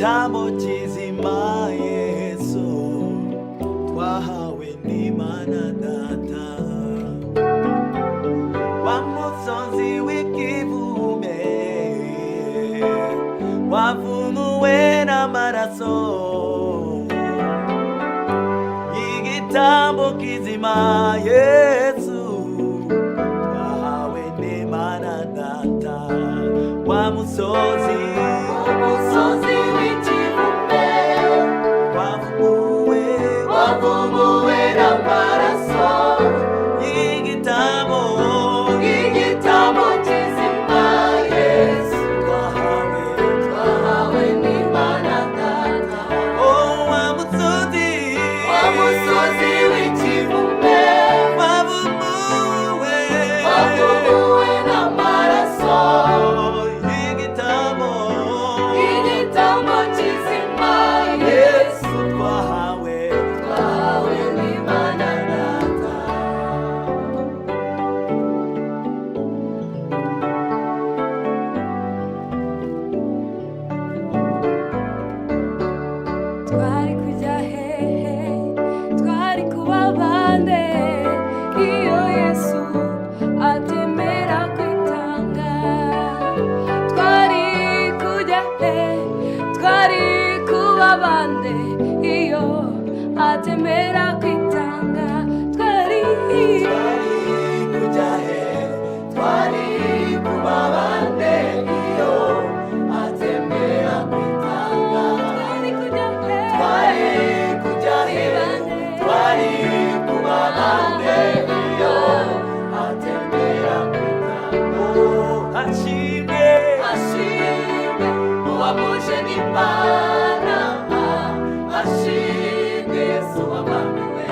Igitambo kizima Yesu twahawe n'Imana Data, wa musozi w'ikivume wavumuwe n'amaraso. Igitambo kizima Yesu twahawe n'Imana Data, wa musozi, Umusozi w'ikivume wavumuwe, wavumuwe n'amaraso. Igitambo, Igitambo kizima Yesu twahawe, twahawe n'Imana Data. Oh, wa musozi, Wa musozi w'ikivume wavumuwe, wavumuwe n'amaraso. Igitambo, Igitambo kizima Yesu Yesu twahawe, twahawe n'Imana Data. Twari kujya hehe, twari kuba bande iyo Yesu atemera kwitanga? Twari kujya he, twari kuba bande iyo atemera kwitanga? Twari Twari kujya he, twari kuba bande iyo atemera kwitanga? Twari kujya he, Twari kujya he, twari kuba bande iyo atemera kwitanga? Oh, ashimwe, Ashimwe uwamuje n'Imana, ashimwe Yesu wabambiwe.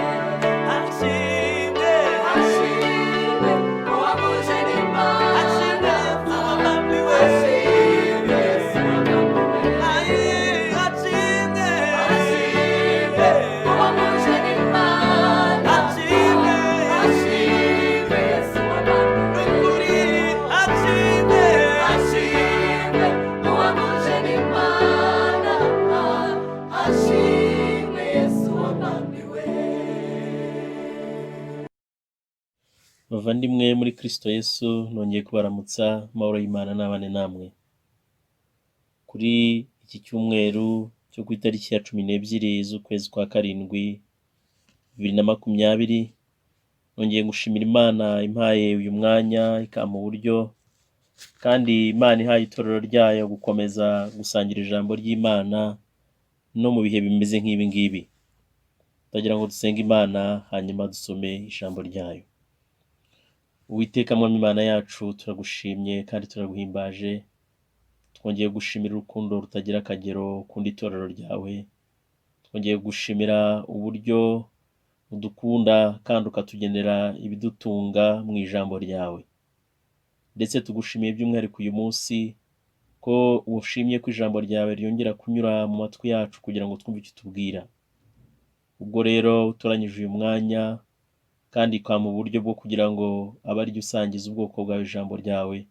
Ashimwe, Ashimwe uwamuje n'Imana, ashimwe Yesu wabambiwe. Ashimwe Yesu wabambiwe. Aye, ashimwe, Ashimwe uwamuje n'Imana, ashimwe, ashimwe Yesu wabambiwe. Nukuri ashimwe, Ashimwe uwamuje n'Imana, ashimwe Yesu wabambiwe. Bavandimwe muri Kristo Yesu, nongeye kubaramutsa. Amahoro y'Imana n'abane namwe. Kuri iki cyumweru cyo ku itariki ya 12 z'ukwezi kwa 7 2020, nongeye gushimira Imana impaye uyu mwanya, ikampa uburyo, kandi Imana ihaye itorero ryayo gukomeza gusangira ijambo ry'Imana no mu bihe bimeze nk'ibi ngibi. Ndagira ngo dusenge Imana, hanyuma dusome ijambo ryayo. Uwiteka Mwami Imana yacu, turagushimye kandi turaguhimbaje. Twongeye gushimira urukundo rutagira akagero ukunda itorero ryawe. Twongeye gushimira uburyo udukunda kandi ukatugenera ibidutunga mu ijambo ryawe. Ndetse tugushimiye by'umwihariko uyu munsi ko ushimye ko ijambo ryawe ryongera kunyura mu matwi yacu kugira ngo twumve icyo utubwira. Ubwo rero utoranyije uyu mwanya kandi ukampa uburyo bwo kugira ngo abe ariryo usangiza ubwoko bwawe ijambo ryawe,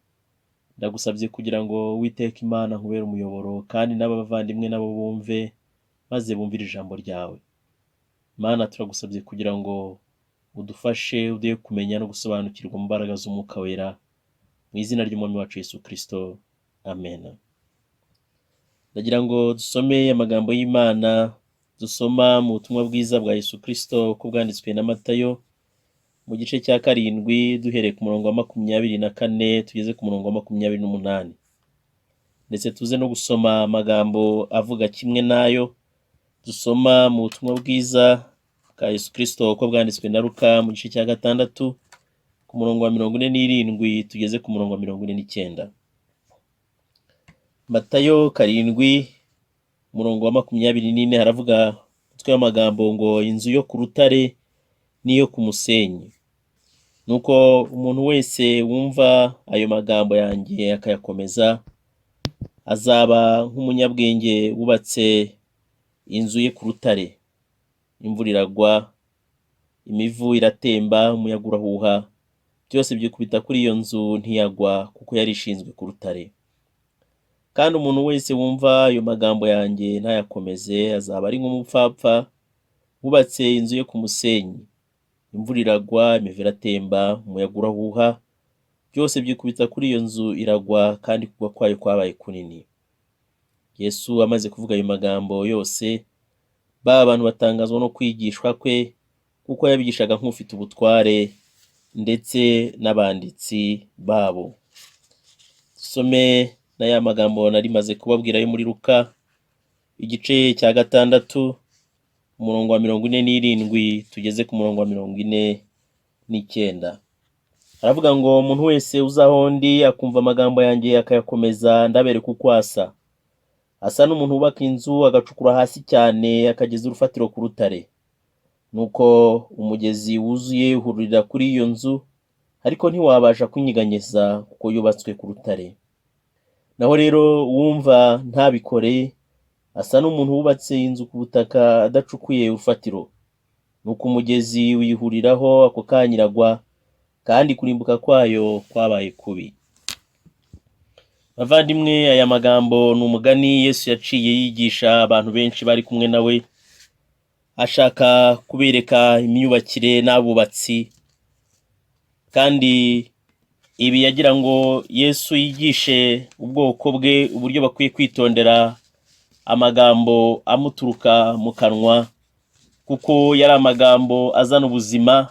ndagusabye kugira ngo Uwiteka Imana nkubere umuyoboro, kandi n'abavandimwe nabo bumve, maze bumvire ijambo ryawe. Mana, turagusabye kugira ngo udufashe, uduhe kumenya no gusobanukirwa mu mbaraga z'Umwuka Wera, mu izina ry'Umwami wacu Yesu Kristo, amen. Ndagira ngo dusome amagambo y'Imana dusoma mu butumwa bwiza bwa Yesu Kristo uko bwanditswe na Matayo mu gice cya 7, duhereye ku murongo wa 24 tugeze ku murongo wa 28, ndetse tuze no gusoma amagambo avuga kimwe n'ayo dusoma mu butumwa bwiza bwa Yesu Kristo uko bwanditswe na Luka mu gice cya 6, ku murongo wa 47 tugeze ku murongo wa 49. Matayo 7, umurongo wa 24, haravuga umutwe w'amagambo ngo inzu yo ku rutare n'iyo ku musenyi. Nuko umuntu wese wumva ayo magambo yanjye akayakomeza azaba nk'umunyabwenge wubatse inzu ye ku rutare. Imvura iragwa, imivu iratemba, umuyaga urahuha, byose byikubita kuri iyo nzu ntiyagwa, kuko yari ishinzwe ku rutare. Kandi umuntu wese wumva ayo magambo yanjye ntayakomeze azaba ari nk'umupfapfa wubatse inzu ye ku musenyi. Imvura iragwa, imivu iratemba, umuyaga urahuha, byose byikubita kuri iyo nzu iragwa, kandi kugwa kwayo kwabaye kunini. Yesu amaze kuvuga ayo magambo yose, ba bantu batangazwa no kwigishwa kwe, kuko yabigishaga nk'ufite ubutware ndetse n'abanditsi babo. Dusome na ya magambo nari maze kubabwira yo muri Luka, igice cya 6, umurongo wa 47 tugeze ku murongo wa 49. Aravuga ngo umuntu wese uza aho ndi akumva amagambo yanjye akayakomeza, ndabereka uko asa. Asa n'umuntu wubaka inzu agacukura hasi cyane akageza urufatiro ku rutare. Nuko umugezi wuzuye uhururira kuri iyo nzu, ariko ntiwabasha kunyeganyeza kuko yubatswe ku rutare. Naho rero uwumva ntabikore asa n'umuntu wubatse inzu ku butaka adacukuye urufatiro. Nuko umugezi uyihuriraho ako kanya iragwa, kandi kurimbuka kwayo kwabaye kubi. Bavandimwe, aya magambo ni umugani Yesu yaciye yigisha abantu benshi bari kumwe nawe, ashaka kubereka imyubakire n'abubatsi, kandi ibi yagira ngo Yesu yigishe ubwoko bwe uburyo bakwiye kwitondera amagambo amuturuka mu kanwa, kuko yari amagambo azana ubuzima,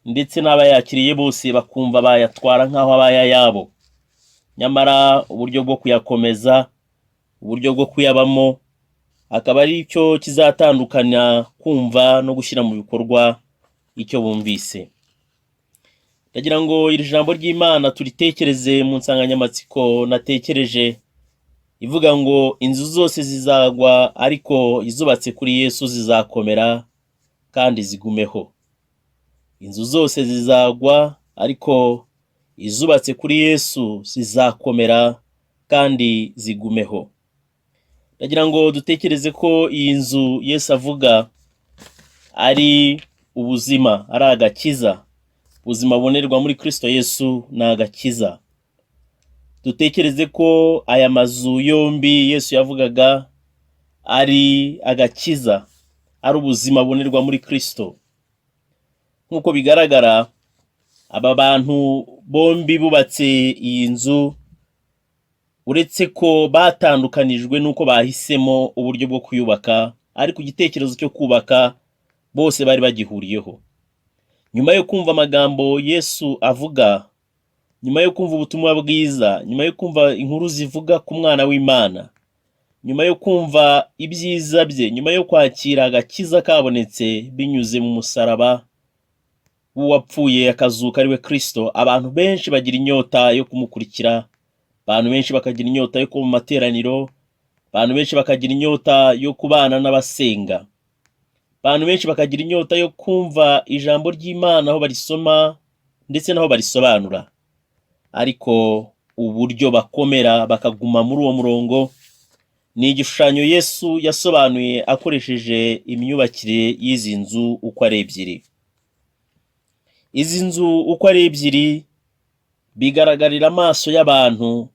ndetse n'abayakiriye bose bakumva bayatwara nk'aho abaye ayabo. Nyamara uburyo bwo kuyakomeza, uburyo bwo kuyabamo, akaba ari cyo kizatandukanya kumva no gushyira mu bikorwa icyo bumvise. Ndagira ngo iri jambo ry'Imana turitekereze mu nsanganyamatsiko natekereje ivuga ngo inzu zose zizagwa, ariko izubatse kuri Yesu zizakomera kandi zigumeho. Inzu zose zizagwa, ariko izubatse kuri Yesu zizakomera kandi zigumeho. Ndagira ngo dutekereze ko iyi nzu Yesu avuga ari ubuzima, ari agakiza. Ubuzima bubonerwa muri Kristo Yesu ni agakiza. Dutekereze ko aya mazu yombi Yesu yavugaga ari agakiza, ari ubuzima bubonerwa muri Kristo. Nk'uko bigaragara, aba bantu bombi bubatse iyi nzu, uretse ko batandukanijwe n'uko bahisemo uburyo bwo kuyubaka, ariko igitekerezo cyo kubaka bose bari bagihuriyeho. Nyuma yo kumva amagambo Yesu avuga, nyuma yo kumva ubutumwa bwiza, nyuma yo kumva inkuru zivuga ku mwana w'Imana, nyuma yo kumva ibyiza bye, nyuma yo kwakira agakiza kabonetse binyuze mu musaraba w'uwapfuye akazuka ari we Kristo, abantu benshi bagira inyota yo kumukurikira, abantu benshi bakagira inyota yo kuba mu materaniro, abantu benshi bakagira inyota yo kubana n'abasenga, abantu benshi bakagira inyota yo kumva ijambo ry'Imana aho barisoma ndetse n'aho barisobanura. Ariko uburyo bakomera bakaguma muri uwo murongo ni igishushanyo Yesu yasobanuye akoresheje imyubakire y'izi nzu uko ari ebyiri. Izi nzu uko ari ebyiri bigaragarira amaso y'abantu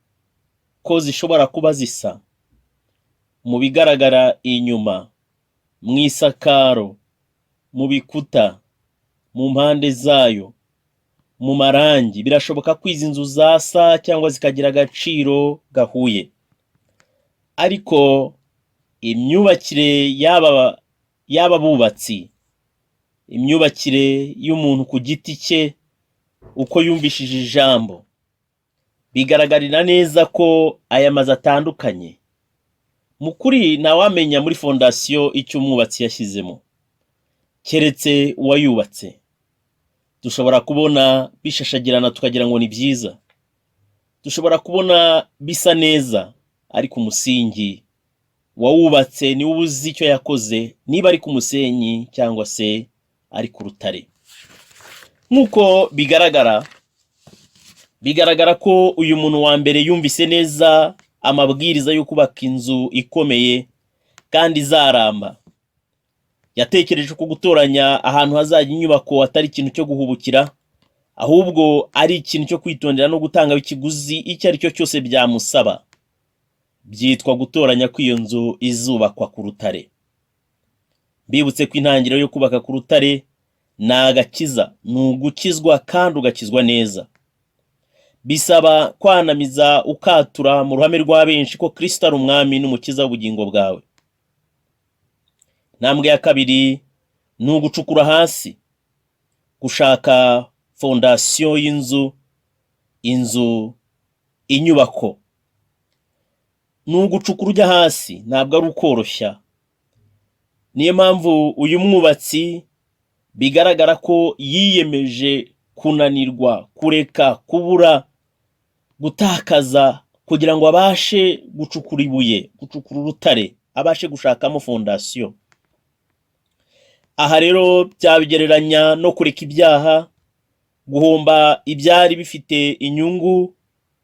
ko zishobora kuba zisa mu bigaragara inyuma, mu isakaro, mu bikuta, mu mpande zayo, mu marangi. Birashoboka ko izi nzu zasa cyangwa zikagira agaciro gahuye, ariko imyubakire y'aba bubatsi, imyubakire y'umuntu ku giti cye, uko yumvishije ijambo, bigaragarira neza ko aya mazu atandukanye. Mu kuri ntawamenya muri fondasiyo icyo umwubatsi yashyizemo, keretse uwayubatse. Dushobora kubona bishashagirana tukagira ngo ni byiza, dushobora kubona bisa neza, ariko umusingi wawubatse niwe uba uzi icyo yakoze, niba ari ku musenyi cyangwa se ari ku rutare. Nk'uko bigaragara, bigaragara ko uyu muntu wa mbere yumvise neza amabwiriza yo kubaka inzu ikomeye kandi izaramba. Yatekereje ko gutoranya ahantu hazajya inyubako atari ikintu cyo guhubukira, ahubwo ari ikintu cyo kwitondera no gutanga ikiguzi icyo ari cyo cyose byamusaba. Byitwa gutoranya ko iyo nzu izubakwa ku rutare. Mbibutse ko intangiriro yo kubaka ku rutare ni agakiza, ni ugukizwa kandi ugakizwa neza. Bisaba kwanamiza ukatura mu ruhame rwa benshi ko Kristo ari umwami n'umukiza w'ubugingo bwawe. Intambwe ya kabiri ni ugucukura hasi, gushaka fondasiyo y'inzu, inzu, inyubako. Ni ugucukura ujya hasi, ntabwo ari ukoroshya. Niyo mpamvu uyu mwubatsi bigaragara ko yiyemeje kunanirwa, kureka, kubura, gutakaza kugira ngo abashe gucukura ibuye, gucukura urutare, abashe gushakamo fondasiyo. Aha rero byabigereranya no kureka ibyaha, guhomba ibyari bifite inyungu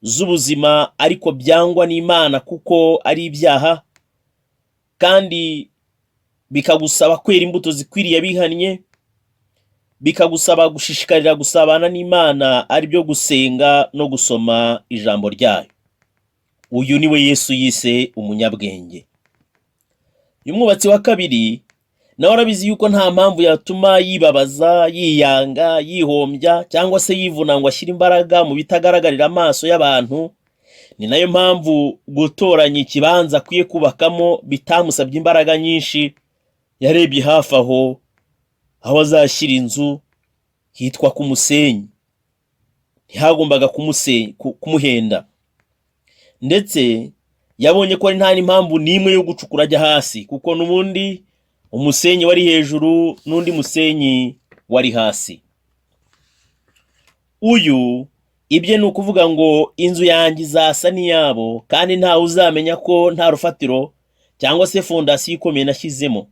z'ubuzima ariko byangwa n'Imana kuko ari ibyaha, kandi bikagusaba kwera imbuto zikwiriye abihannye, bikagusaba gushishikarira gusabana n'Imana, ari byo gusenga no gusoma ijambo ryayo. Uyu ni we Yesu yise umunyabwenge. Uyu mwubatsi wa kabiri nawe arabizi yuko nta mpamvu yatuma yibabaza, yiyanga, yihombya cyangwa se yivuna ngo ashyire imbaraga mu bitagaragarira amaso y'abantu. Ni nayo mpamvu gutoranya ikibanza akwiye kubakamo bitamusabye imbaraga nyinshi. Yarebye hafi aho, aho azashyira inzu hitwa ku musenyi, ntihagombaga kumuhenda. Ndetse yabonye ko ari nta n'impamvu n'imwe yo gucukura ajya hasi, kuko n'ubundi umusenyi wari hejuru n'undi musenyi wari hasi. Uyu ibye ni ukuvuga ngo inzu yanjye izasa n'iyabo, kandi ntawe uzamenya ko nta rufatiro cyangwa se fondasiyo ikomeye nashyizemo.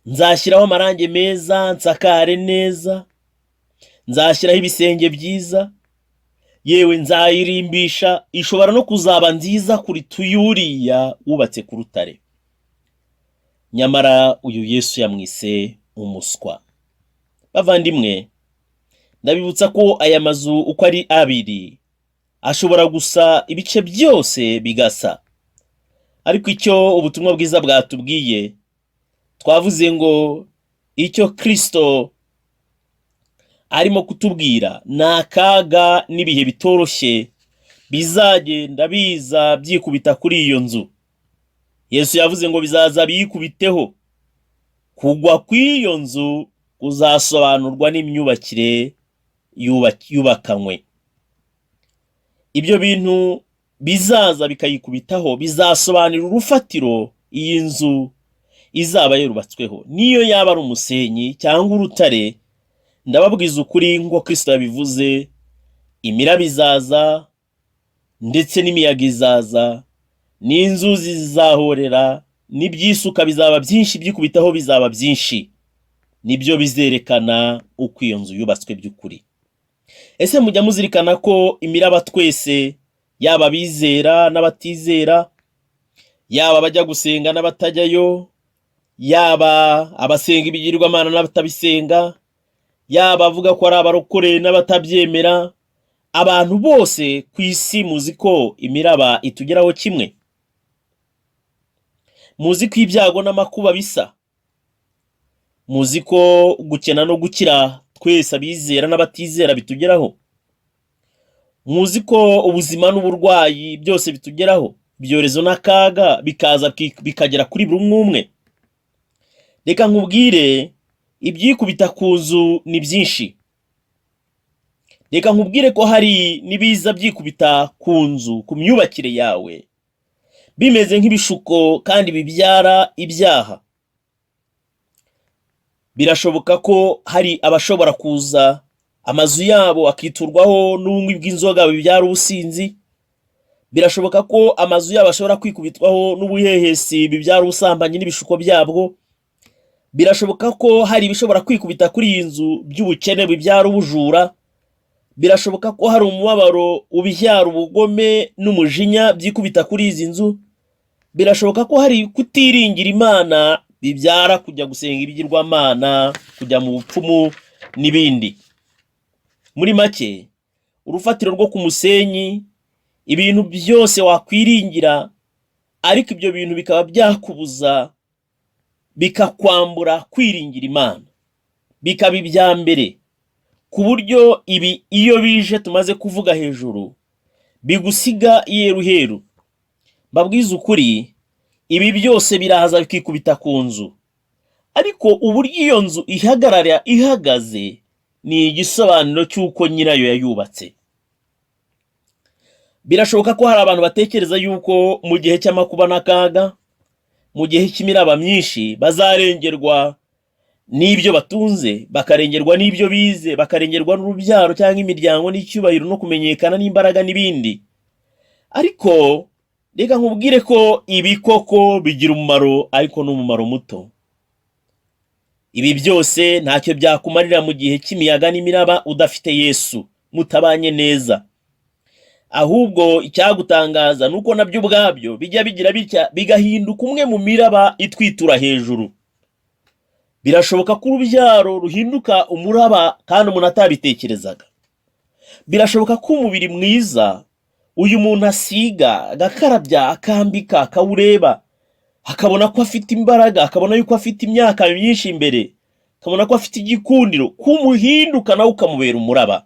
Nzashyiraho amarangi meza, nsakare neza, nzashyiraho ibisenge byiza, yewe nzayirimbisha, ishobora no kuzaba nziza kuruta uyuriya wubatse ku rutare. Nyamara uyu Yesu yamwise umuswa. Bavandimwe, ndabibutsa ko aya mazu uko ari abiri ashobora gusa, ibice byose bigasa, ariko icyo ubutumwa bwiza bwatubwiye, twavuze ngo icyo Kristo arimo kutubwira ni akaga n'ibihe bitoroshye bizagenda biza byikubita kuri iyo nzu. Yesu yavuze ngo bizaza biyikubiteho. Kugwa kw'iyo nzu kuzasobanurwa n'imyubakire yubakanywe. Ibyo bintu bizaza bikayikubitaho bizasobanura urufatiro iyi nzu izaba yubatsweho, niyo yaba ari umusenyi cyangwa urutare. Ndababwiza ukuri nk'uko Kristo yabivuze, imiraba izaza ndetse n'imiyaga izaza, n'inzuzi zizahorera, n'ibyisuka bizaba byinshi, byikubitaho bizaba byinshi. Nibyo bizerekana uko iyo nzu yubatswe by'ukuri. Ese mujya muzirikana ko imiraba twese, yaba abizera n'abatizera, yaba abajya gusenga n'abatajyayo, yaba abasenga ibigirwamana n'abatabisenga, yaba abavuga ko ari abarokore n'abatabyemera, abantu bose ku isi, muzi ko imiraba itugeraho kimwe? Muzi ko ibyago n'amakuba bisa? Muzi ko gukena no gukira twese, abizera n'abatizera, bitugeraho? Muzi ko ubuzima n'uburwayi byose bitugeraho, ibyorezo n'akaga bikaza bikagera kuri buri umwe umwe? Reka nkubwire, ibyikubita ku nzu ni byinshi. Reka nkubwire ko hari n'ibiza byikubita ku nzu, ku myubakire yawe, bimeze nk'ibishuko kandi bibyara ibyaha. Birashoboka ko hari abashobora kuza amazu yabo akiturwaho n'ubunywi bw'inzoga bibyara ubusinzi. Birashoboka ko amazu yabo ashobora kwikubitwaho n'ubuhehesi bibyara ubusambanyi n'ibishuko byabwo. Birashoboka ko hari ibishobora kwikubita kuri iyi nzu by'ubukene bibyara ubujura. Birashoboka ko hari umubabaro ubyara ubugome n'umujinya byikubita kuri izi nzu. Birashoboka ko hari kutiringira Imana bibyara kujya gusenga ibigirwamana, kujya mu bupfumu n'ibindi. Muri make, urufatiro rwo ku musenyi, ibintu byose wakwiringira. Ariko ibyo bintu bikaba byakubuza, bikakwambura kwiringira Imana, bikaba ibya mbere, ku buryo ibi iyo bije tumaze kuvuga hejuru bigusiga iheruheru. Mbabwize ukuri, ibi byose biraza bikikubita ku nzu, ariko uburyo iyo nzu ihagarara ihagaze ni igisobanuro cy'uko nyirayo yayubatse. Birashoboka ko hari abantu batekereza yuko mu gihe cy'amakuba n'akaga, mu gihe cy'imiraba myinshi, bazarengerwa n'ibyo batunze, bakarengerwa n'ibyo bize, bakarengerwa n'urubyaro cyangwa imiryango n'icyubahiro no kumenyekana n'imbaraga n'ibindi. Ariko reka nkubwire ko ibi koko bigira umumaro, ariko ni umumaro muto. Ibi byose ntacyo byakumarira mu gihe cy'imiyaga n'imiraba udafite Yesu, mutabanye neza. Ahubwo icyagutangaza ni uko nabyo ubwabyo bijya bigira bitya bigahinduka umwe mu miraba itwitura hejuru. Birashoboka ko urubyaro ruhinduka umuraba kandi umuntu atabitekerezaga. Birashoboka ko umubiri mwiza uyu muntu asiga, agakarabya, akambika, akawureba, akabona ko afite imbaraga, akabona yuko afite imyaka myinshi imbere, akabona ko afite igikundiro, kumuhinduka nawe ukamubera umuraba.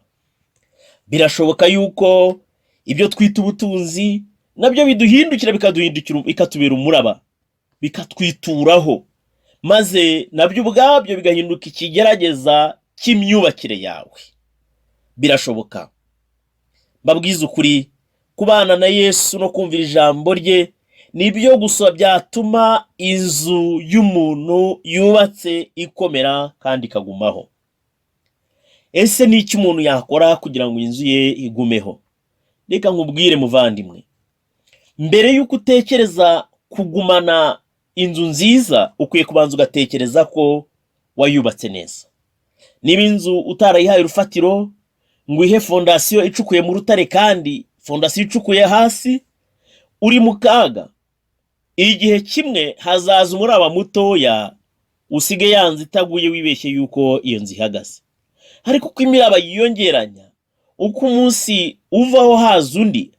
Birashoboka yuko ibyo twita ubutunzi nabyo biduhindukira, bikaduhindukira, bikatubera umuraba, bikatwituraho, maze nabyo ubwabyo bigahinduka ikigerageza cy'imyubakire yawe. Birashoboka. Mbabwize ukuri, kubana na Yesu no kumvira ijambo rye nibyo gusa byatuma inzu y'umuntu yubatse ikomera kandi ikagumaho. Ese ni iki umuntu yakora kugira ngo inzu ye igumeho? Reka nkubwire muvandimwe, mbere y'uko utekereza kugumana inzu nziza, ukwiye kubanza ugatekereza ko wayubatse neza. Niba inzu utarayihaye urufatiro ngo uyihe fondasiyo icukuye mu rutare kandi fondasiyo icukuye hasi, uri mu kaga. Igihe kimwe hazaza umuraba mutoya usige ya nzu itaguye, wibeshye yuko iyo nzu ihagaze. Ariko uko imiraba yiyongeranya, uko umunsi uvaho haza undi,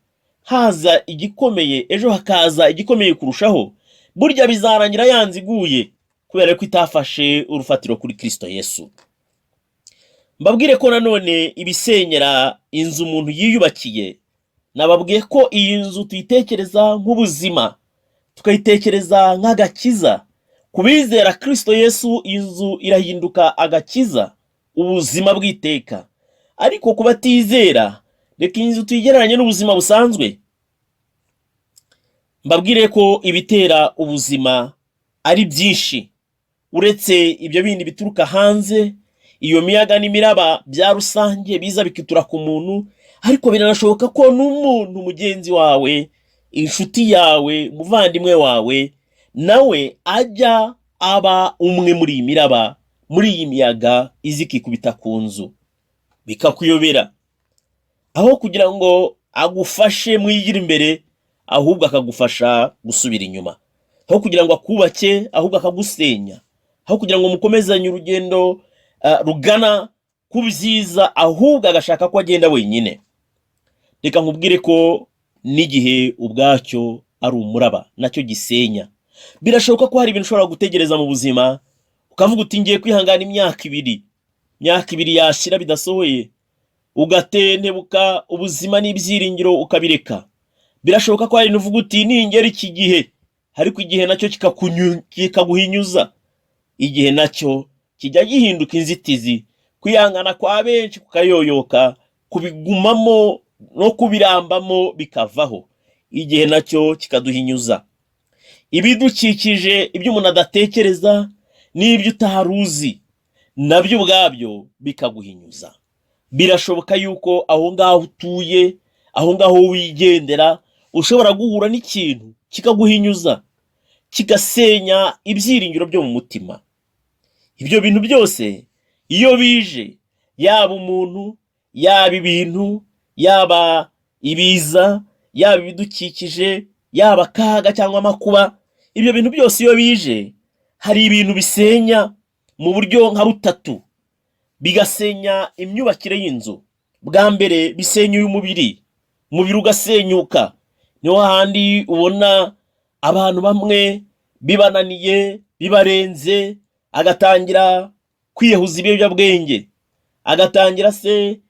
haza igikomeye, ejo hakaza igikomeye kurushaho, burya bizarangira ya nzu iguye kubera ko itafashe urufatiro kuri Kirisito Yesu. Mbabwire ko nanone ibisenyera inzu umuntu yiyubakiye, nababwiye ko iyi nzu tuyitekereza nk'ubuzima, tukayitekereza nk'agakiza. Ku bizera Kirisito Yesu, inzu irahinduka agakiza, ubuzima bw'iteka. Ariko ku batizera, reka iyi nzu tuyigereranye n'ubuzima busanzwe. Mbabwire ko ibitera ubuzima ari byinshi, uretse ibyo bindi bituruka hanze, iyo miyaga n'imiraba bya rusange biza bikitura ku muntu. Ariko biranashoboka ko n'umuntu mugenzi wawe, inshuti yawe, umuvandimwe wawe, nawe ajya aba umwe muri iyi miraba, muri iyi miyaga iza ikikubita ku nzu, bikakuyobera. Aho kugira ngo agufashe mwigire imbere, ahubwo akagufasha gusubira inyuma. Aho kugira ngo akubake, ahubwo akagusenya. Aho kugira ngo mukomezanye urugendo rugana ku byiza, ahubwo agashaka ko agenda wenyine. Reka nkubwire ko n'igihe ubwacyo ari umuraba, nacyo gisenya. Birashoboka ko hari ibintu ushobora gutegereza mu buzima, ukavuga uti: "Ngiye kwihangana imyaka 2." Imyaka 2 yashira bidasohoye, ugatentebuka, ubuzima n'ibyiringiro ukabireka. Birashoboka ko hari ibintu uvuga uti: "Ningera iki gihe", ariko igihe nacyo kikaguhinyuza. Igihe nacyo kijya gihinduka inzitizi, kwihangana kwa benshi kukayoyoka, kubigumamo no kubirambamo bikavaho. Igihe nacyo kikaduhinyuza. Ibidukikije, ibyo umuntu adatekereza n'ibyo utari uzi, nabyo ubwabyo bikaguhinyuza. Birashoboka yuko aho ngaho utuye, aho ngaho wigendera, ushobora guhura n'ikintu kikaguhinyuza, kigasenya ibyiringiro byo mu mutima. Ibyo bintu byose iyo bije, yaba umuntu, yaba ibintu, yaba ibiza, yaba ibidukikije, yaba akaga cyangwa amakuba, ibyo bintu byose iyo bije, hari ibintu bisenya mu buryo nka butatu, bigasenya imyubakire y'inzu. Bwa mbere, bisenya uyu mubiri, umubiri ugasenyuka. Niho handi ubona Abantu bamwe bibananiye, bibarenze, agatangira kwiyahuza ibiyobyabwenge, agatangira se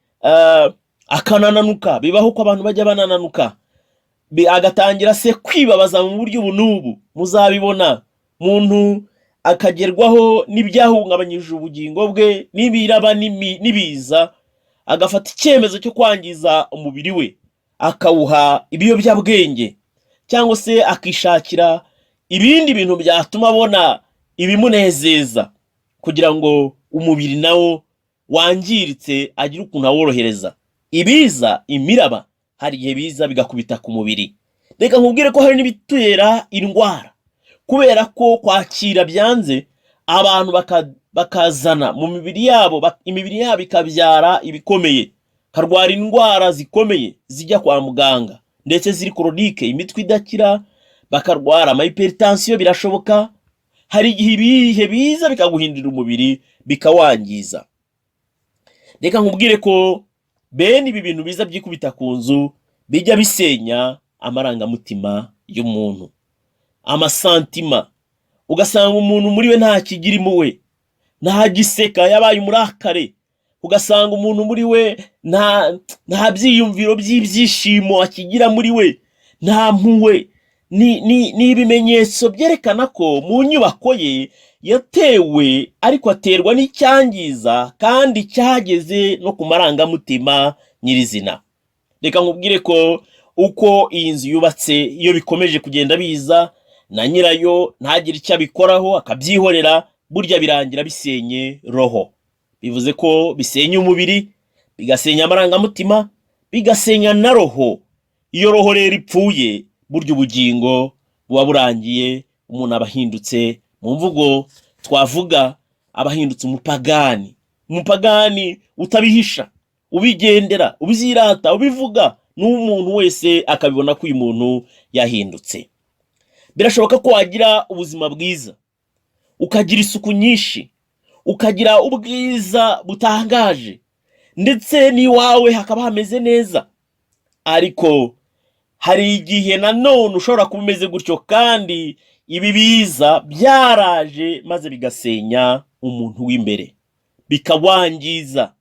akanananuka. Bibaho ko abantu bajya banananuka. Agatangira se kwibabaza mu buryo ubu n'ubu, muzabibona. Muntu akagerwaho n'ibyahungabanyije ubugingo bwe, n'ibiraba n'ibiza, agafata icyemezo cyo kwangiza umubiri we, akawuha ibiyobyabwenge, cyangwa se akishakira ibindi bintu byatuma abona ibimunezeza, kugira ngo umubiri nawo wangiritse agire ukuntu aworohereza. Ibiza, imiraba, hari igihe biza bigakubita ku mubiri. Reka nkubwire ko hari n'ibitera indwara kubera ko kwakira byanze, abantu bakazana mu mibiri yabo, imibiri yabo ikabyara ibikomeye, karwara indwara zikomeye zijya kwa muganga, ndetse ziri chronique, imitwe idakira, bakarwara amahypertension, birashoboka. Hari igihe ibihe biza bikaguhindurira umubiri, bikawangiza. Reka nkubwire ko bene ibi bintu biza byikubita ku nzu bijya bisenya amarangamutima y'umuntu, amasentiments. Ugasanga umuntu muri we nta kigira impuhwe, nta giseka, yabaye umurakare. Ugasanga umuntu muri we nta byiyumviro by'ibyishimo akigira muri we, nta mpuhwe. Ni ibimenyetso byerekana ko mu nyubako ye yatewe, ariko aterwa n'icyangiza kandi cyageze no ku marangamutima nyirizina. Reka nkubwire ko uko iyi nzu yubatse, iyo bikomeje kugenda biza na nyirayo ntagire icyo abikoraho, akabyihorera, burya birangira bisenye roho. Bivuze ko bisenya umubiri, bigasenya amarangamutima, bigasenya na roho. Iyo roho rero ipfuye, burya ubugingo buba burangiye. Umuntu aba ahindutse, mu mvugo twavuga, aba ahindutse umupagani, umupagani utabihisha, ubigendera, ubyirata, ubivuga, n'umuntu wese akabibona ko uyu muntu yahindutse. Birashoboka ko wagira ubuzima bwiza, ukagira isuku nyinshi, ukagira ubwiza butangaje, ndetse n'iwawe hakaba hameze neza. Ariko hari igihe nanone ushobora kuba umeze gutyo, kandi ibi biza byaraje maze bigasenya umuntu w'imbere, bikawangiza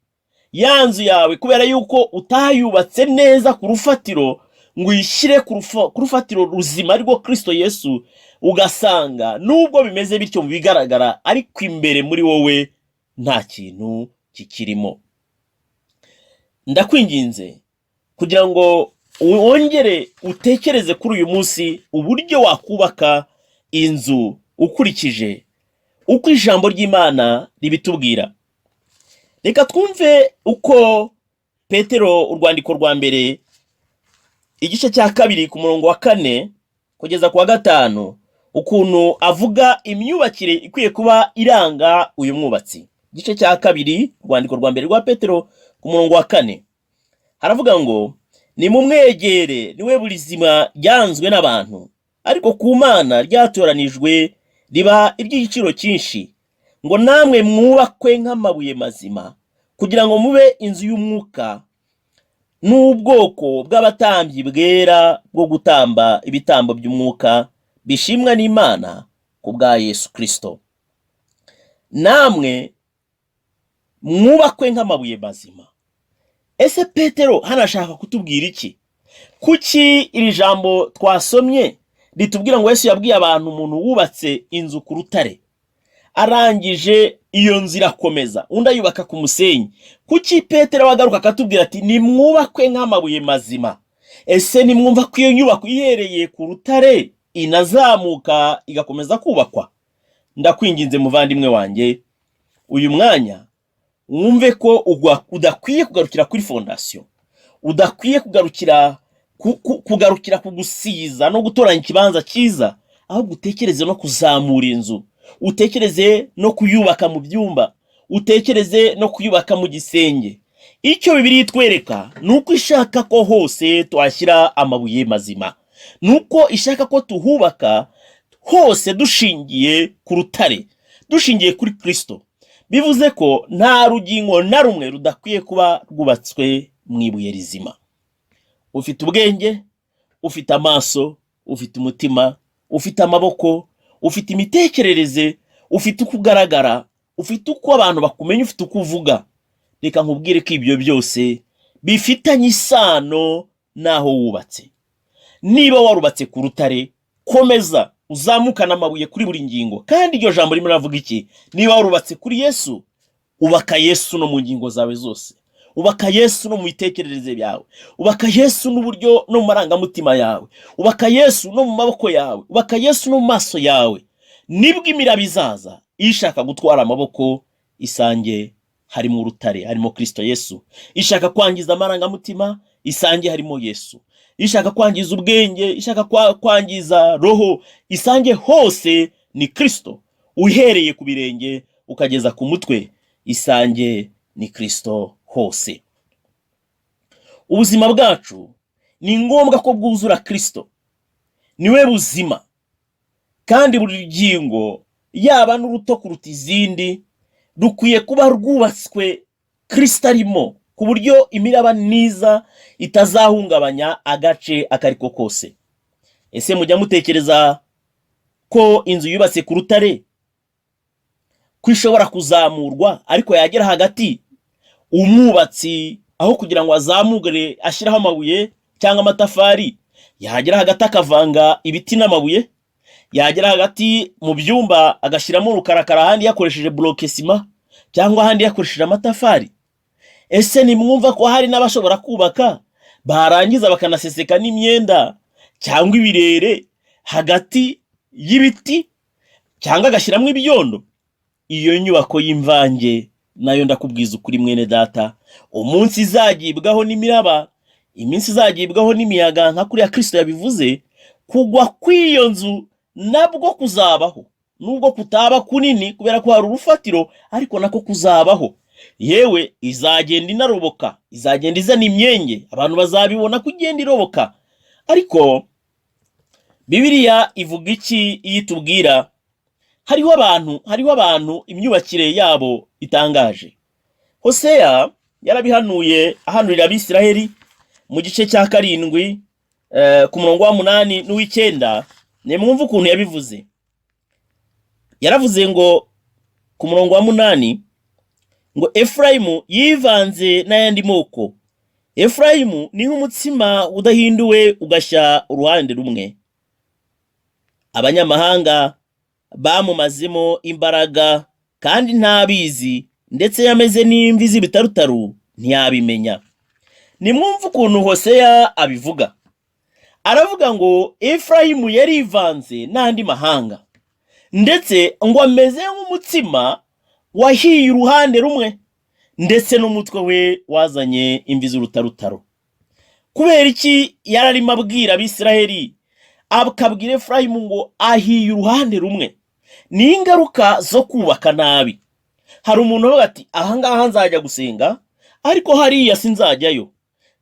ya nzu yawe, kubera yuko utayubatse neza ku rufatiro, ngo uyishyire ku rufatiro ruzima, arirwo Kirisito Yesu. Ugasanga nubwo bimeze bityo mu bigaragara, ariko imbere muri wowe nta kintu kikirimo. Ndakwinginze kugira ngo wongere utekereze kuri uyu munsi uburyo wakubaka inzu ukurikije uko ijambo ry'Imana ribitubwira. Reka twumve uko Petero, urwandiko rwa mbere, igice cya 2, ku murongo wa 4 kugeza ku wa 5, ukuntu avuga imyubakire ikwiye kuba iranga uyu mwubatsi. Igice cya 2, urwandiko rwa mbere rwa Petero, ku murongo wa 4, haravuga ngo: "Nimumwegere, niwe burizima ryanzwe n'abantu, ariko ku Mana ryatoranijwe riba iry'igiciro cyinshi, ngo namwe mwubakwe nk'amabuye mazima, kugira ngo mube inzu y'umwuka n'ubwoko bw'abatambyi bwera bwo gutamba ibitambo by'umwuka bishimwa n'Imana ku bwa Yesu Kirisito. Namwe mwubakwe nk'amabuye mazima." Ese Petero hano ashaka kutubwira iki? Kuki iri jambo twasomye ritubwira ngo Yesu yabwiye abantu umuntu wubatse inzu ku rutare, arangije iyo nzu irakomeza, undi ayubaka ku musenyi? Kuki Petero agaruka akatubwira ati: "Nimwubakwe nk'amabuye mazima"? Ese nimwumva ko iyo nyubako ihereye ku rutare inazamuka, igakomeza kubakwa? Ndakwinginze muvandimwe wanjye, uyu mwanya wumve ko udakwiye kugarukira kuri fondation, udakwiye kugarukira ku gusiza no gutoranya ikibanza cyiza, ahubwo utekereze no kuzamura inzu, utekereze no kuyubaka mu byumba, utekereze no kuyubaka mu gisenge. Icyo Bibiliya itwereka ni uko ishaka ko hose tuhashyira amabuye mazima, ni uko ishaka ko tuhubaka hose dushingiye ku rutare, dushingiye kuri Kirisito. Bivuze ko nta rugingo na rumwe rudakwiye kuba rwubatswe mu ibuye rizima. Ufite ubwenge, ufite amaso, ufite umutima. Ufite amaboko, ufite imitekerereze, ufite uko ugaragara, ufite uko abantu bakumenya, ufite uko uvuga. Reka nkubwire ko ibyo byose bifitanye isano n'aho wubatse. Niba warubatse ku rutare, komeza uzamukane amabuye kuri buri ngingo. Kandi iryo jambo ririmo riravuga iki? Niba warubatse kuri Yesu, ubaka Yesu no mu ngingo zawe zose, ubaka Yesu no mu mitekerereze yawe, ubaka Yesu n'uburyo no mu marangamutima yawe, ubaka Yesu no mu maboko yawe, ubaka Yesu no mu maso yawe. Nibwo imiraba izaza ishaka gutwara amaboko isange harimo urutare, harimo Kirisito Yesu. Ishaka kwangiza amarangamutima isange harimo Yesu. Ishaka kwangiza ubwenge, ishaka kwangiza roho, isange hose ni Kirisito. Uhereye ku birenge ukageza ku mutwe, isange ni Kirisito hose. Ubuzima bwacu ni ngombwa ko bwuzura Kirisito, niwe buzima. Kandi buri rugingo, yaba n'uruto kuruta izindi, rukwiye kuba rwubatswe Kirisito arimo, ku buryo imiraba niza itazahungabanya agace ako ari ko kose. Ese mujya mutekereza ko inzu yubatse ku rutare ko ishobora kuzamurwa, ariko yagera hagati umwubatsi aho kugira ngo azamure ashyiraho amabuye cyangwa amatafari, yagera hagati akavanga ibiti n'amabuye, yagera hagati mu byumba agashyiramo urukarakara, ahandi yakoresheje bloc ciment cyangwa ahandi yakoresheje amatafari? Ese nimwumva ko hari n'abashobora kubaka barangiza bakanaseseka n'imyenda cyangwa ibirere hagati y'ibiti, cyangwa agashyiramo ibyondo? Iyo nyubako y'imvange nayo, ndakubwiza ukuri mwene data, umunsi izagibwaho n'imiraba, iminsi izagibwaho n'imiyaga, nka kuriya Kirisito yabivuze, kugwa kw'iyo nzu nabwo kuzabaho, nubwo kutaba kunini kubera ko hari urufatiro, ariko nako kuzabaho. Yewe, izagenda inaroboka, izagenda izana imyenge, abantu bazabibona ko igenda iroboka. Ariko Bibiliya ivuga iki iyo itubwira hariho abantu imyubakire yabo itangaje? Hoseya yarabihanuye, ahanurira Abisiraheli mu gice cya 7, ku murongo wa 8 n'uw'icyenda. Nimwumve ukuntu yabivuze. Yaravuze ngo ku murongo wa 8 ngo: "Efurayimu yivanze n'ayandi moko, Efurayimu ni nk'umutsima udahinduwe ugashya uruhande rumwe. Abanyamahanga bamumazemo imbaraga kandi ntabizi, ndetse yameze n'imvi z'ibitarutaru ntiyabimenya." Nimwumve ukuntu Hoseya abivuga. Aravuga ngo Efurayimu yarivanze n'andi mahanga, ndetse ngo ameze nk'umutsima wahiye uruhande rumwe, ndetse n'umutwe we wazanye imvi z'urutarutaro. Kubera iki yari arimo abwira Abisiraheli, akabwira Efurayimu ngo ahiye uruhande rumwe? Ni ingaruka zo kubaka nabi. Hari umuntu uvuga ati: "Ahangaha nzajya gusenga, ariko hariya sinzajyayo.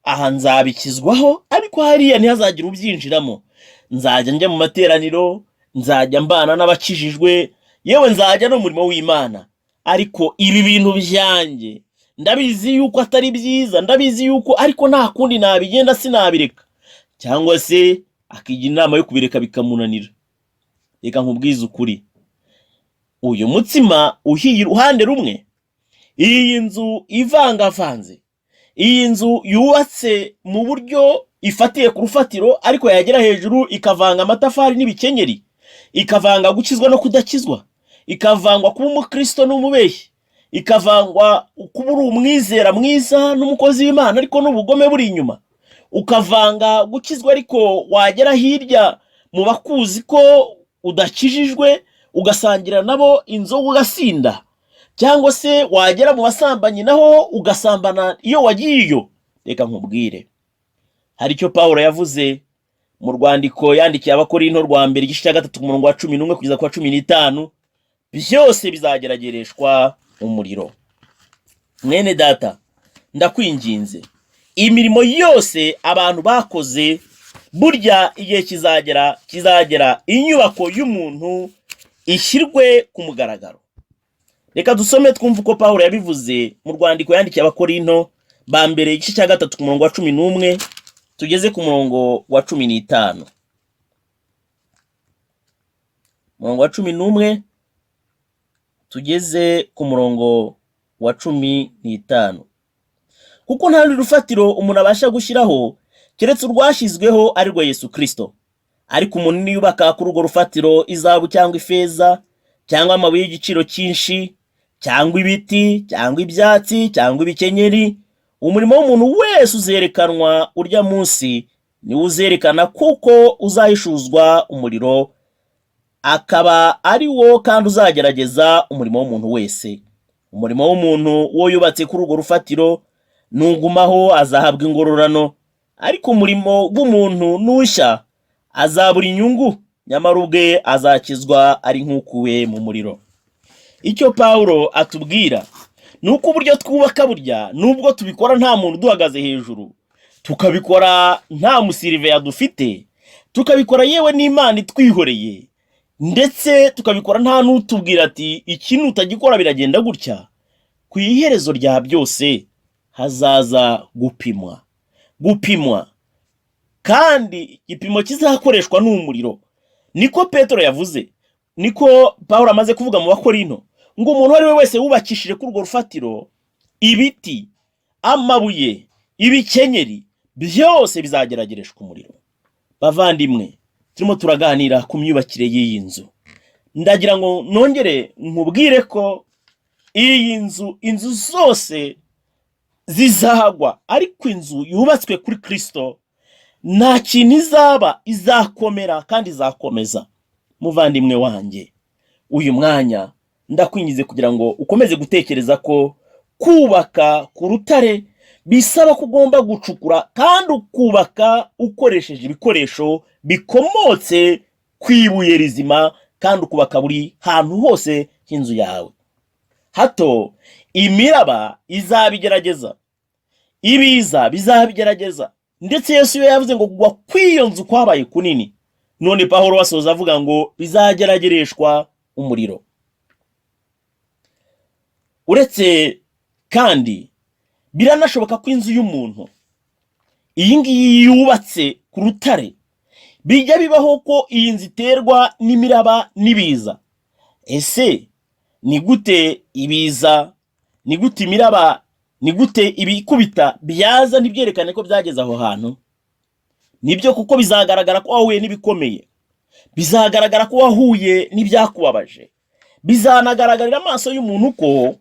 Aha nzabikizwaho, ariko hariya ntihazagire ubyinjiramo. Nzajya njya mu materaniro, nzajya mbana n'abakijijwe, yewe nzajya no mu murimo w'Imana, ariko ibi bintu byanjye ndabizi yuko atari byiza, ndabizi yuko, ariko nta kundi nabigenda, sinabireka." Cyangwa se akigira inama yo kubireka bikamunanira. Reka nkubwize ukuri, uyu mutsima uhiye iruhande rumwe, iyi nzu ivangavanze, iyi nzu yubatse mu buryo ifatiye ku rufatiro, ariko yagera hejuru ikavanga amatafari n'ibikenyeri, ikavanga gukizwa no kudakizwa, ikavangwa kuba umukristo n'umubeshyi, ikavangwa kuba uri umwizera mwiza n'umukozi w'Imana ariko n'ubugome buri inyuma, ukavanga gukizwa ariko wagera hirya mu bakuzi ko udakijijwe ugasangira nabo inzoga ugasinda, cyangwa se wagera mu basambanyi naho ugasambana iyo wagiye iyo. Reka nkubwire, hari icyo Pawulo yavuze mu rwandiko yandikiye Abakorinto rwa mbere, igice cya 3, ku murongo wa 11 kugeza ku wa 15: "Byose bizageragereshwa umuriro." Mwene data, ndakwinginze, imirimo yose abantu bakoze, burya igihe kizagera inyubako y'umuntu ishyirwe ku mugaragaro. Reka dusome twumve uko Pawulo yabivuze mu rwandiko yandikiye Abakorinto ba mbere, igice cya 3, ku murongo wa 11 tugeze ku murongo wa 15. Umurongo wa 11 tugeze ku murongo wa 15. Kuko nta rundi rufatiro umuntu abasha gushyiraho keretse urwashyizweho, ari rwo Yesu Kirisito. Ariko umuntu niyubaka kuri urwo rufatiro izahabu cyangwa ifeza cyangwa amabuye y'igiciro cyinshi cyangwa ibiti cyangwa ibyatsi cyangwa ibikenyeri, umurimo w'umuntu wese uzerekanwa urya munsi, niwo uzerekana, kuko uzahishuzwa umuriro, akaba ari wo kandi uzagerageza umurimo w'umuntu wese. Umurimo w'umuntu wo yubatse kuri urwo rufatiro nugumaho, azahabwa ingororano. Ariko umurimo w'umuntu nushya, azabura inyungu, nyamara ubwe azakizwa ari nk'ukuwe mu muriro. Icyo Pawulo atubwira ni uko uburyo twubaka burya, nubwo tubikora nta muntu uduhagaze hejuru, tukabikora nta musiriveya dufite, tukabikora yewe n'Imana itwihoreye, ndetse tukabikora nta n'utubwira ati iki nutagikora biragenda gutya, ku iherezo rya byose hazaza gupimwa. Gupimwa kandi igipimo kizakoreshwa ni umuriro. Niko Petero yavuze, niko Pawulo amaze kuvuga mu Bakorino, ngo umuntu uwo ari we wese wubakishije kuri urwo rufatiro ibiti, amabuye, ibikenyeri, byose bizageragereshwa umuriro. Bavandimwe, turimo turaganira ku myubakire y'iyi nzu. Ndagira ngo nongere nkubwire ko iyi nzu, inzu zose zizagwa, ariko inzu yubatswe kuri Kirisito nta kintu izaba, izakomera kandi izakomeza. Muvandimwe wanjye, uyu mwanya ndakwingize kugira ngo ukomeze gutekereza ko kubaka ku rutare bisaba ko ugomba gucukura kandi ukubaka ukoresheje ibikoresho bikomotse ku ibuye rizima, kandi ukubaka buri hantu hose h'inzu yawe. Hato imiraba izabigerageza, ibiza bizabigerageza. Ndetse Yesu iyo yavuze ngo kugwa kw'iyo nzu kwabaye kunini. None Pawulo basoza avuga ngo bizageragereshwa umuriro. Uretse kandi biranashoboka ko inzu y'umuntu iyi ngiyi yubatse ku rutare, bijya bibaho ko iyi nzu iterwa n'imiraba n'ibiza. Ese ni gute ibiza, ni gute imiraba, ni gute ibikubita byaza ntibyerekane ko byageze aho hantu? Nibyo, kuko bizagaragara ko wahuye n'ibikomeye, bizagaragara ko wahuye n'ibyakubabaje, bizanagaragarira amaso y'umuntu ko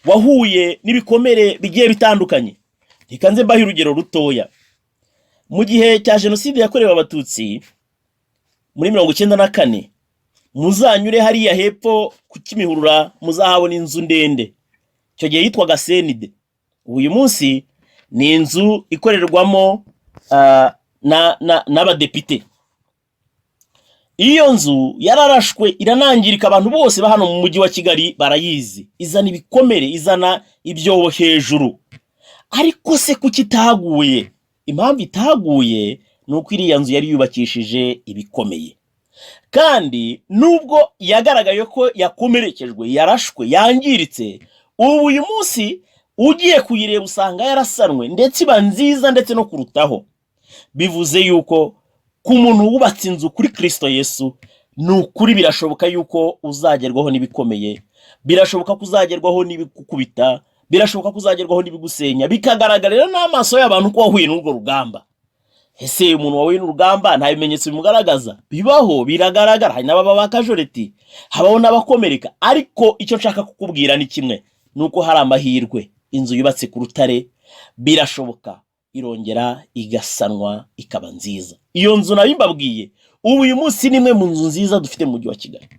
wahuye n'ibikomere bigiye bitandukanye. Reka nze mbahe urugero rutoya. Mu gihe cya Jenoside yakorewe Abatutsi muri 94, muzanyure hariya hepfo ku Kimihurura, muzahabona inzu ndende. Icyo gihe yitwaga CND, uyu munsi ni inzu ikorerwamo n'abadepite. Iyo nzu yararashwe iranangirika, abantu bose ba hano mu mujyi wa Kigali barayizi. Izana ibikomere, izana ibyobo hejuru. Ariko se kuki itaguye? Impamvu itaguye ni uko iriya nzu yari yubakishije ibikomeye, kandi nubwo yagaragaye ko yakomerekejwe, yarashwe, yangiritse, ubu uyu munsi ugiye kuyireba usanga yarasanwe, ndetse iba nziza ndetse no kurutaho. Bivuze yuko ku muntu wubatse inzu kuri Kirisito Yesu, ni ukuri birashoboka yuko uzagerwaho n'ibikomeye, birashoboka ko uzagerwaho n'ibigukubita, birashoboka ko uzagerwaho n'ibigusenya, bikagaragarira n'amaso y'abantu ko wahuye n'urwo rugamba. Ese umuntu wahuye n'urugamba nta bimenyetso bimugaragaza? Bibaho, biragaragara. Hari n'ababa ba casualty, habaho n'abakomereka. Ariko icyo nshaka kukubwira ni kimwe, ni uko hari amahirwe. Inzu yubatse ku rutare birashoboka irongera igasanwa ikaba nziza. Iyo nzu nayo mbabwiye ubu uyu munsi ni imwe mu nzu nziza dufite mu mujyi wa Kigali.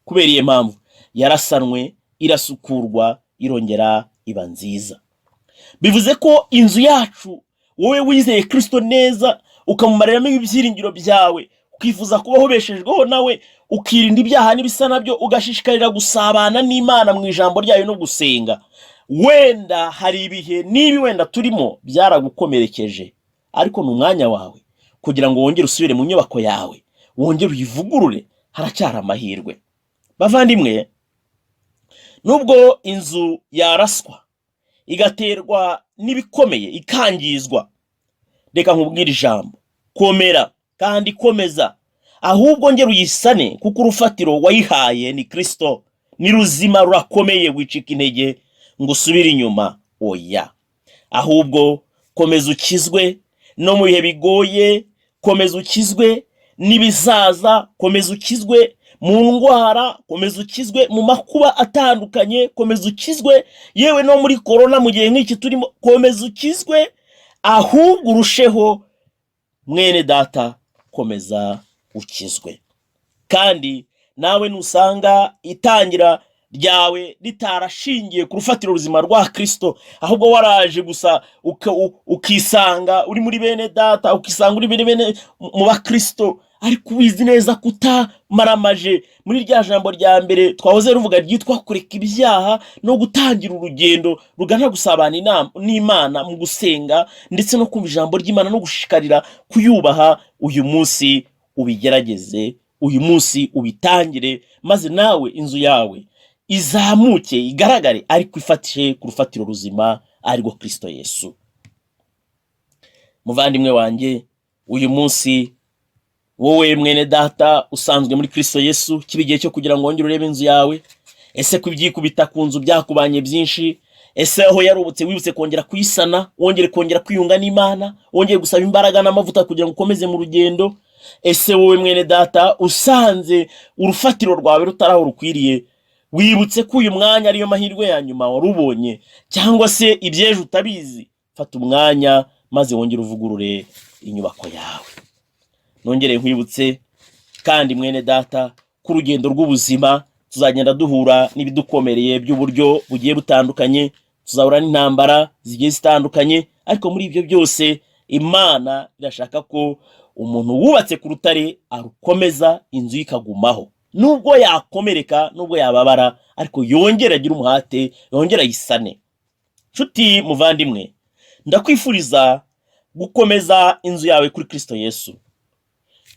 Kubera iyo mpamvu, yarasanwe, irasukurwa, irongera iba nziza. Bivuze ko inzu yacu, wowe wizeye Kirisito neza, ukamumariramo ibyiringiro byawe, ukifuza kubaho ubeshejweho nawe, ukirinda ibyaha n'ibisa nabyo, ugashishikarira gusabana n'Imana mu ijambo ryayo no gusenga, wenda hari ibihe n'ibi wenda turimo byaragukomerekeje, ariko ni umwanya wawe kugira ngo wongere usubire mu nyubako yawe, wongere uyivugurure. Haracyari amahirwe, bavandimwe. Nubwo inzu yaraswa, igaterwa n'ibikomeye, ikangizwa, reka nkubwire ijambo: komera kandi komeza. Ahubwo ngera uyisane, kuko urufatiro wayihaye ni Kirisito, ni ruzima, rurakomeye. Wicika intege ngo usubire inyuma, oya, ahubwo komeza ukizwe no mu bihe bigoye, komeza ukizwe n'ibizaza, komeza ukizwe mu ndwara, komeza ukizwe mu makuba atandukanye, komeza ukizwe yewe no muri korona mu gihe nk'iki turimo, komeza ukizwe, ahubwo urusheho, mwene data, komeza ukizwe. Kandi nawe nusanga itangira ryawe ritarashingiye ku rufatiro ruzima rwa Kirisito, ahubwo waraje gusa ukisanga uri muri bene data, ukisanga uri muri bene mu bakirisito, ariko ubizi neza kutamaramaje muri rya jambo rya mbere twahoze ruvuga ryitwa kureka ibyaha no gutangira urugendo rugana gusabana n'Imana mu gusenga ndetse no kumva ijambo ry'Imana no gushishikarira kuyubaha, uyu munsi ubigerageze, uyu munsi ubitangire, maze nawe inzu yawe izamuke, igaragare, ariko ifatire ku rufatiro ruzima, arirwo Kirisito Yesu. Muvandimwe wanjye, uyu munsi wowe mwene data usanzwe muri Kirisito Yesu, kiba igihe cyo kugira ngo wongere urebe inzu yawe. Ese kubyikubita ku nzu byakubanye byinshi? Ese aho yarubutse wibutse kongera kuyisana, wongere kongera kwiyunga n'Imana, wongere gusaba imbaraga n'amavuta kugira ngo ukomeze mu rugendo? Ese wowe mwene data usanze urufatiro rwawe rutari aho rukwiriye, wibutse ko uyu mwanya ariyo mahirwe ya nyuma wari ubonye, cyangwa se iby'ejo utabizi? Fata umwanya maze wongere uvugurure inyubako yawe. Nongere nkwibutse kandi, mwene data, ko urugendo rw'ubuzima tuzagenda duhura n'ibidukomereye by'uburyo bugiye butandukanye, tuzahura n'intambara zigiye zitandukanye, ariko muri ibyo byose Imana irashaka ko umuntu wubatse ku rutare arukomeza, inzu ye ikagumaho, nubwo yakomereka, nubwo yababara, ariko yongere agire umuhate, yongere ayisane. Nshuti muvandimwe, ndakwifuriza gukomeza inzu yawe kuri Kirisito Yesu.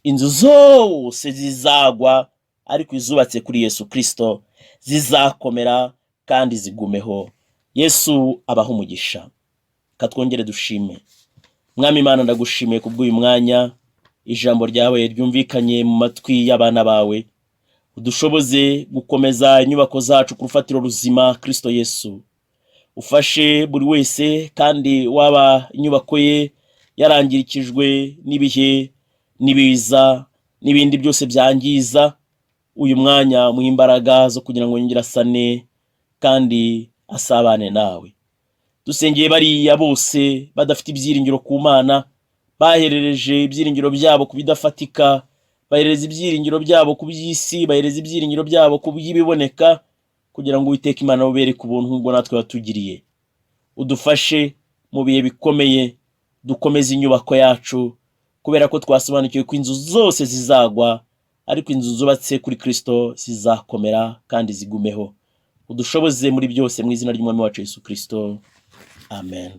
Inzu zose zizagwa, ariko izubatse kuri Yesu Kirisito zizakomera kandi zigumeho. Yesu abaha umugisha. Katwongere dushime. Mwami Imana, ndagushimiye kubw'uyu mwanya ijambo ryawe ryumvikanye mu matwi y'abana bawe. Udushoboze gukomeza inyubako zacu ku rufatiro ruzima, Kirisito Yesu. Ufashe buri wese kandi waba inyubako ye yarangirikijwe n'ibihe n'ibiza n'ibindi byose byangiza, uyu mwanya muhe imbaraga zo kugira ngo yongere asane kandi asabane nawe. Dusengeye bariya bose badafite ibyiringiro ku Mana, baherereje ibyiringiro byabo ku bidafatika, bahereza ibyiringiro byabo ku by'isi, bahereza ibyiringiro byabo ku by'ibiboneka, kugira ngo Uwiteka Imana bubereke ubuntu nk'ubwo natwe watugiriye. Udufashe mu bihe bikomeye dukomeze inyubako yacu, kubera ko twasobanukiwe ko inzu zose zizagwa, ariko inzu zubatse kuri Kirisito zizakomera kandi zigumeho. Udushoboze muri byose mu izina ry'Umwami wacu Yesu Kirisito, amen.